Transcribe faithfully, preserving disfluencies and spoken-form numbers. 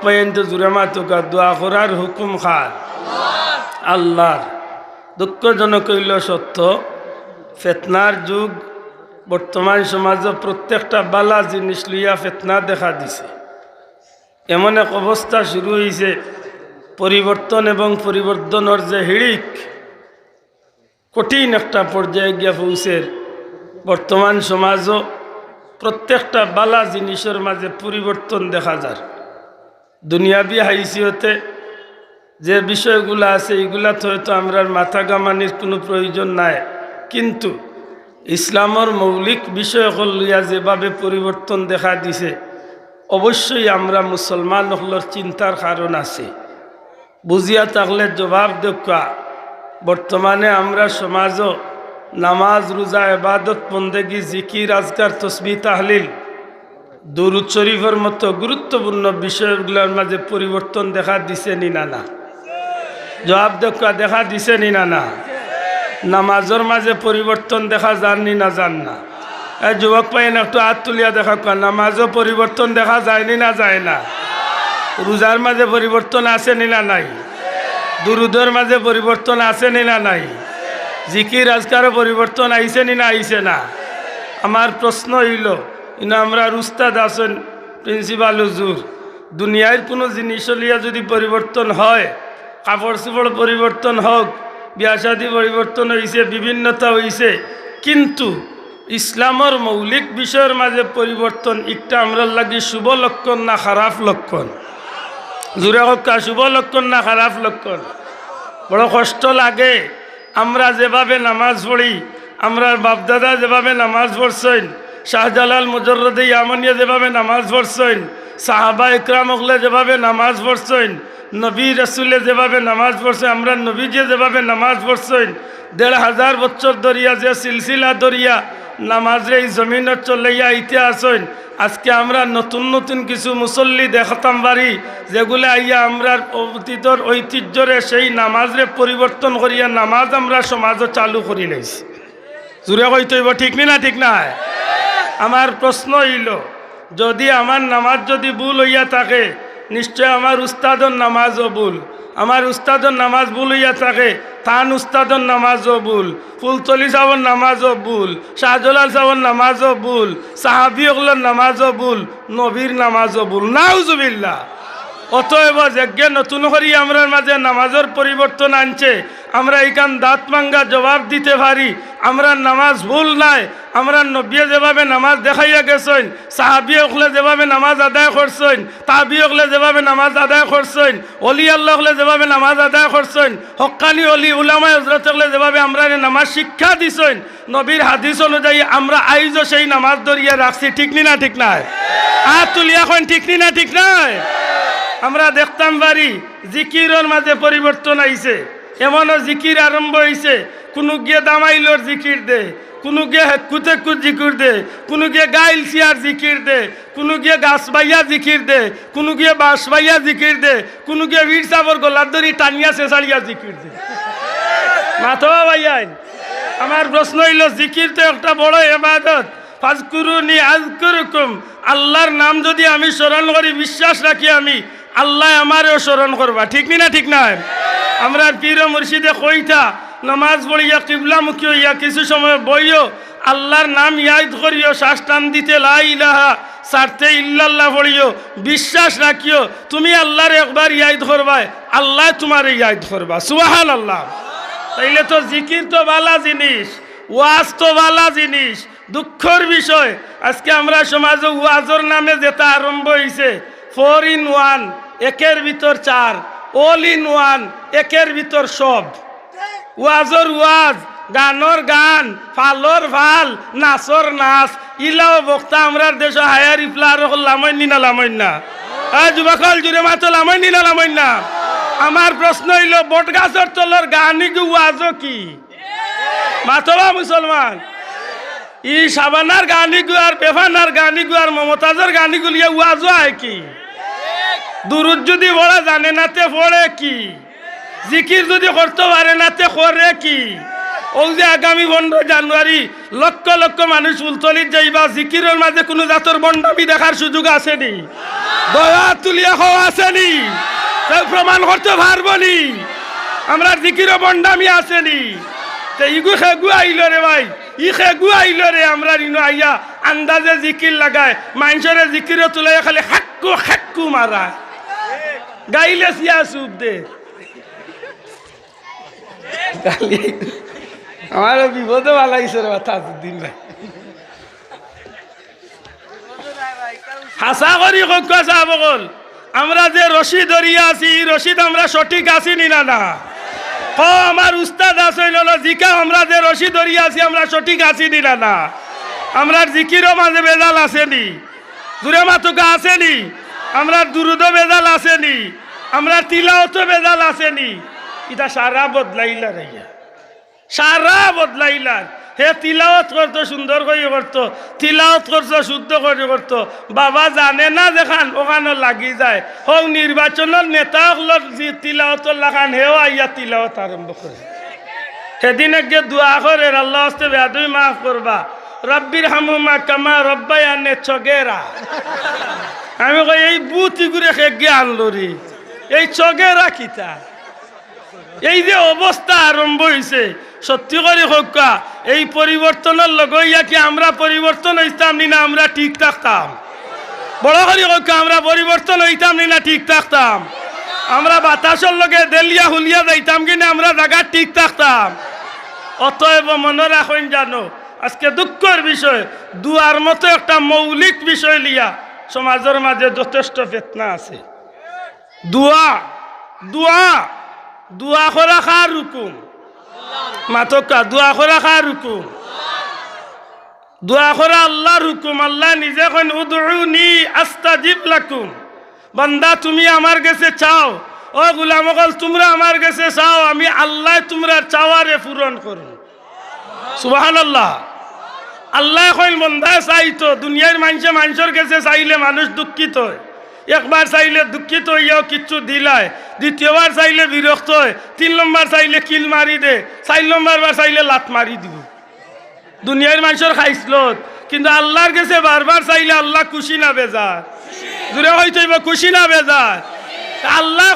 পর্যন্ত জুরে মাতুকা, দোয়া করার হুকুম কার? আল্লাহর। দুঃখজনক অইলো সত্য, ফেতনার যুগ। বর্তমান সমাজো প্রত্যেকটা বালা জিনিস লইয়া ফেতনা দেখা দিছে। এমন এক অবস্থা শুরু অইছে, পরিবর্তন এবং পরিবর্তনর যে হিড়িক, কঠিন একটা পর্যায়ে গিয়া পৌঁছের। বর্তমান সমাজো প্রত্যেকটা বালা জিনিসর মাঝে পরিবর্তন দেখা যার। দুনিয়াবি হাইসিয়তে যে বিষয়গুলা আছে, ইগুলাত হয়তো আমরার মাথা ঘামানির কুনু প্রয়োজন নাই, কিন্তু ইসলামর মৌলিক বিষয় অকল লইয়া যেভাবে পরিবর্তন দেখা দিছে, অবশ্যই আমরা মুসলমান অকলর চিন্তার কারণ আছে। বুঝিয়া থাকলে জবাব দেউক্কা। বর্তমানে আমরার সমাজো নামাজ, রোজা, ইবাদত, বন্দেগী, জিকির, আজকার, তসবিহ, তাহলিল, দুরূদ শরীফর মতো গুরুত্বপূর্ণ বিষয়গুলার মাঝে পরিবর্তন দেখা দিছে নি না, না? জবাব দেউক্কা, দেখা দিছে নি না, না? নামাজর মাঝে পরিবর্তন দেখা যার নি না, যার না? এই যুবক ভাইয়াইন, একটু আত তুলিয়া দেখাউক্কা, নামাজো পরিবর্তন দেখা যায় নি না, যায় না? রোজার মাঝে পরিবর্তন আছে নি না, নাই? দুরূদর মাঝে পরিবর্তন আছে নি না, নাই? জিকির আজকারো পরিবর্তন আইছে নি না, আইছে না? আমার প্রশ্ন অইলো, ইনো আমরার উস্তাদ আছইন, প্রিন্সিপাল হুজুর, দুনিয়ার কুনু জিনিস লইয়া যুদি পরিবর্তন হয়, কাপড় চোপড় পরিবর্তন হউক, বিয়া শাদী পরিবর্তন অইছে, বিভিন্নতা অইছে, কিন্তু ইসলামর মৌলিক বিষয়র মাঝে পরিবর্তন, ইকটা আমরার লাগি শুভ লক্ষণ না খারাপ লক্ষণ? জুরে কউক্কা, শুভ লক্ষণ না খারাপ লক্ষণ? বড় কষ্ট লাগে। আমরা যেভাবে নামাজ পড়ি, আমরার বাপদাদা যেভাবে নামাজ পড়ছইন, শাহজালাল মুজররদে ইয়ামনিয়ে যেভাবে নামাজ পড়ছইন, সাহাবা ইকরাম অকলে যেভাবে নামাজ পড়ছইন, নবী রাসুলে যেভাবে নামাজ পড়ছইন, আমরার নবীজিয়ে যেভাবে নামাজ পড়ছইন, দেড় হাজার বছর ধরিয়া যে সিলসিলা ধরিয়া নামাজরে ই জমিনো চলাইয়া আইতে আছইন, আজকে আমরা নতুন নতুন কিছু মুসল্লি দেখতাম পারি, যেগুলা আইয়া আমরার অতীতর ঐতিহ্যরে, সেই নামাজরে পরিবর্তন করিয়া নামাজ আমরার সমাজো চালু করিলাইছি। জুরে কইতে অইবো, ঠিক নি না, ঠিক নায়? আমার প্রশ্ন অইলো, যুদি আমার নামাজ যুদি ভুল অইয়া থাকে, নিশ্চয় আমার উস্তাদর নামাজও ভুল। আমার উস্তাদর নামাজ ভুল অইয়া থাকে, তান উস্তাদর নামাজও ভুল, ফুলতলি সাবর নামাজও ভুল, শাহজালাল সাবর নামাজও ভুল, সাহাবি অকলর নামাজও ভুল, নবীর নামাজও ভুল। নাউজুবিল্লাহ। অতএব যেগিয়ে নতুন করি আমরার মাঝে নামাজর পরিবর্তন আনছে, আমরা ইখান দাঁত ভাঙ্গা জবাব দিতে পারি, আমরার নামাজ ভুল নায়। আমরার নবীয়ে যেভাবে নামাজ দেখাইয়া গেছইন, সাহাবি অকলে যেভাবে নামাজ আদায় করছইন, তাবি অকলে যেভাবে নামাজ আদায় করছইন, অলি আল্লাহ অকলে যেভাবে নামাজ আদায় করছইন, হক্কানি অলি উলামায়ে হজরত অকলে যেভাবে আমরারে নামাজ শিক্ষা দিছইন, নবীর হাদিস অনুযায়ী আমরা আইজও সেই নামাজ ধরিয়া রাখছি, ঠিক নি না, ঠিক নায়? আত তুলিয়া কইন, ঠিক নি না, ঠিক নায়? আমরা দেখতাম পারি, জিকিরর মাঝে পরিবর্তন আইছে। এমনও জিকির আরম্ভ অইছে, কুনুগিয়ে দামাইলর জিকির দে, কুনুগিয়ে হেক্কুত হেক্কুত জিকির দে, কুনুগিয়ে গাইল ছিয়ার জিকির দে, কুনুগিয়ে গাছ বাইয়া জিকির দে, কুনুগিয়ে বাঁশ বাইয়া জিকির দে, কুনুগিয়ে পীর সাবর গলাত ধরি টানিয়া ছেছাড়িয়া জিকির দে। মাতো বা ভাইয়াইন, আমার প্রশ্ন অইলো, জিকির তো একটা বড় ইবাদত। ফাজকুরুনি আযকুরকুম, আল্লাহর নাম যুদি আমি স্মরণ করি, বিশ্বাস রাখি আমি, আল্লায় আমারেও স্মরণ করবা। ঠিক নি না, ঠিক নায়? আমরার পীর ও মুর্শিদে কইতা, নামাজ পড়িয়া কিবলামুখী অইয়া কিছু সময় বইও, আল্লাহর নাম ইয়াদ করিও, শ্বাস টান দিতে লা ইলাহা, ছাড়তে ইল্লাল্লাহ পড়িও, বিশ্বাস রাখিও, তুমি আল্লাহরে একবার ইয়াদ করবায়, আল্লায় তুমারে ইয়াদ করবা। সুবহানাল্লাহ। তাইলে তো জিকির তো বালা জিনিস, ওয়াজ তো বালা জিনিস। দুঃখর বিষয়, আজকে আমরার সমাজো ওয়াজর নামে যেটা আরম্ভ অইছে, four in one, একের ভিতর চার, all in one, একের ভিতর সব। ওয়াজর ওয়াজ, গানর গান, ফালর ফাল, নাচর নাচ, ইলাও বক্তা আমরার দেশো হায়ার ইফলার অকল লামইন নি না লামইন না? এ যুবক অকল জুরে মাতো, লামইন নি না লামইন না? আমার প্রশ্ন অইলো, বটগাছর তলর গান ইগু ওয়াজও কি? মাতো বা মুসলমান। ই শাবানার গান ইগু আর বেফানার গান ইগু আর মমতাজর গান ইগু লইয়া ওয়াজও আয় কি? দুরুদ যুদি পড়া জানে না তে পড়ে কি? জিকির যুদি করতো পারে না তে করে কি? অউ যে আগামী পনেরো জানুয়ারি লক্ষ লক্ষ মানুষ ফুলতলিত যাইবা, জিকিরর মাঝে কুনু জাতর ভন্ডামি দেখার সুযোগ আছে নি? দয়া তুলিয়া কও, আছে নি? কেউ প্রমাণ করতে পারবো নি? আমরার জিকিরো ভন্ডামি আছে নি? তে ইগু খেগু আইলো রে ভাই, ই খেগু আইলো রে, আমরার ইনো আইয়া আন্দাজে জিকির লাগায়, মাইনষরে জিকিরো তুলাইয়া খালি হাক্কু হাক্কু মারায়, গাইলে সিয়া সুপ দে। খালি আমারে বিপদো ফালাইছে রে বা তাজউদ্দিন ভাই। হাছা করি কউক্কা সাব অকল, আমরা যে রশি ধরিয়া আছি, ই রশিত আমরা সঠিক আছি নি না, না? কও, আমার উস্তাদ আছইন অলা, জিকাও, আমরা যে রশি ধরিয়া আছি, আমরা সঠিক আছি নি না, না? আমরার জিকিরো মাঝে ভেজাল আছে নি? জুরে মাতউক্কা, আছে নি? আমরার দুরুদো ভেজাল আছে নি? আমরার তিলাওতো ভেজাল আছে নি? ইতা সারা বদলাইলা রে ইয়া। সারা বদলাইলার। হে তিলাওত করতো, সুন্দর করি করতো, তিলাওত করতো, শুদ্ধ করি করতো। বাবা জানে না যেখান, ওখানো লাগি যায়। হউ নির্বাচনর নেতা অকলর জি তিলাওতর লাখান, হেও আইয়া তিলাওত আরম্ভ করে। হেদিন এগে দোয়া করের, "আল্লাহ আস্তে বেয়াদবি মাফ করবা, রব্বির হামহুমা কামা রব্বায়ানি সগেরা।" আমি কই, "এই বুত ইগুরে খেগে আনলো রে, এই সগেরা কিতা?" এই যে অবস্থা আরম্ভ অইছে, সত্যি করি কউক্কা, এই পরিবর্তনর লগে অইয়া কি আমরা পরিবর্তন অইতাম নি না আমরা ঠিক থাকতাম? বড় করি কউক্কা, আমরা পরিবর্তন অইতাম নি না ঠিক থাকতাম? আমরা বাতাসর লগে দেলিয়া হুলিয়া যাইতাম কি না আমরা জাগাত ঠিক থাকতাম? অতএব মনো রাখইন জানো, আজকে দুঃখর বিষয়, দোয়ার মতো একটা মৌলিক বিষয় লিয়া সমাজর মাঝে যথেষ্ট ফেতনা আছে। দোয়া, দোয়া, দোয়া করা কার হুকুম? মাতউক্কা, দোয়া করা কার হুকুম? দোয়া করা আল্লার হুকুম। আল্লায় নিজে কইন, "উদউনি আস্তাজিব লাকুম।" বান্দা, তুমি আমার গেছে চাও। ও গোলাম অকল, তুমরা আমার গেছে চাও, আমি আল্লায় তুমরার চাওয়ারে পূরণ করমু। সুবহানাল্লাহ। আল্লায় কইন, বন্দায় চাইতো, দুনিয়ার মাইনষে মাইনষর গেছে চাইলে মানুষ দুঃখিত অয়। একবার চাইলে দুঃখিত অইয়াও কিচ্ছু দিলায়, দ্বিতীয়বার চাইলে বিরক্ত অয়, তিন নম্বর চাইলে কিল মারি দে, চাইর নম্বর বার চাইলে লাত মারি দিবো। দুনিয়ার মাইনষর খাইছলত, কিন্তু আল্লার গেছে বারবার চাইলে আল্লা খুশি না বেজার? জুরে কইতে অইবো, খুশি না বেজার? আল্লায়